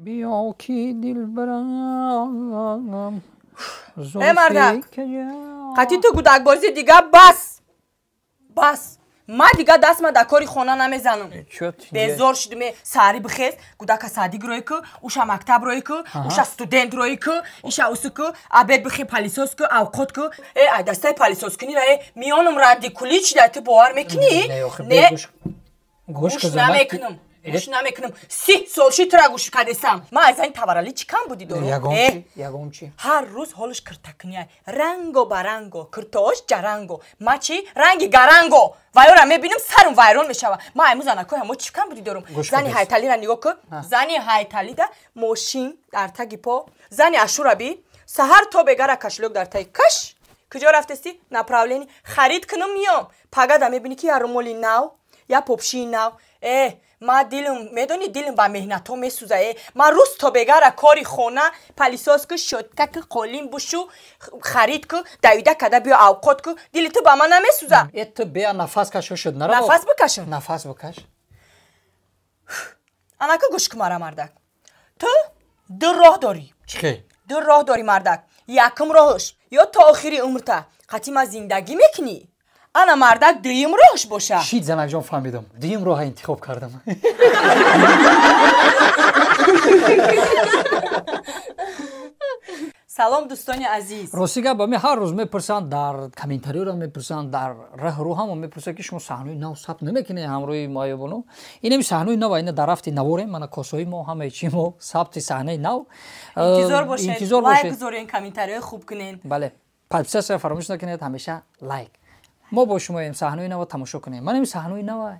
Биё ки дилбарам. Э, мардак, қати ту гудакбозӣ дига бас, бас. Ма дига дастма дар кори хона намезанам. Безор шудим. Саҳарӣ бихез, гудака садик рӯй ку, уша мактаб рӯй ку, уша студент рӯй ку, иша усу ку, обед бихе, пылесос ку, авқот ку. Э, ай дастаи пылесос кунира, э, миёнам радикулит шида, ту бовар мекунӣ? Не, гӯш намекунам, гӯш намекунам. 30 сол ши тура гӯш кардесам. Ма аз зани таваралӣ чӣ кам будӣ дору? Ягон чи. Ҳар рӯз ҳолаш киртакуния, ранго ба ранго, киртоош ҷаранго, ма чӣ ранги гаранго. Вайора мебинам, сарам вайрон мешава. Ма айму занакои ҳамо чӣ кам будӣ дорум? Зани ҳайталира нигоҳ кун, зани ҳайталида мошин дар таги по, зани ашура би, саҳар то бегара кошелёк дар таги каш. Куҷо рафтести? Направление харид кунам, миём. Пагада мебинӣ, ки я румоли нав, я попшии нав. Э, ма дилм, медонӣ, дилм ба меҳнатҳо месӯза. Э, ма рӯз то бегара кори хона, пылесос ку, щётка ку, қолин бушу, харид ку, давида када биё, авқот ку. Дили ту ба ман намесӯза? Э, ту бея, нафас кашо, шуд. Нафас бикашам? Нафас бикаш. Анака, гӯш ку мара, мардак. Ту ду роҳ дорӣ. Чӣ? Ду роҳ дорӣ, мардак. Якум роҳш: ё то охири умрта қати ма зиндагӣ мекунӣ. Ана, мардак, дуюм роҳш боша. Шид, занакҷон, фаҳмидам, дуюм роҳа интихоб кардам. Салом, дӯстони азиз. Рости гап, ба ми ҳар рӯз мепурсанд, дар комментариёро мепурсанд, дар раҳ рӯ ҳамо мепурсанд, ки шумо саҳнаи нав сабт намекунед ҳамроҳи маёбону. Инами саҳнаи нав, ина дар рафти наворем, мана косои мо, ҳамаи чи мо, сабти саҳнаи нав. Интизор бошед, лайк гузорен, комментариҳои хуб кунен. Бале, подписаться фаромӯш накунед, ҳамеша лайк. Мо бо шумоем. Саҳнаи нава тамошо кунем. Манами саҳнаи нава.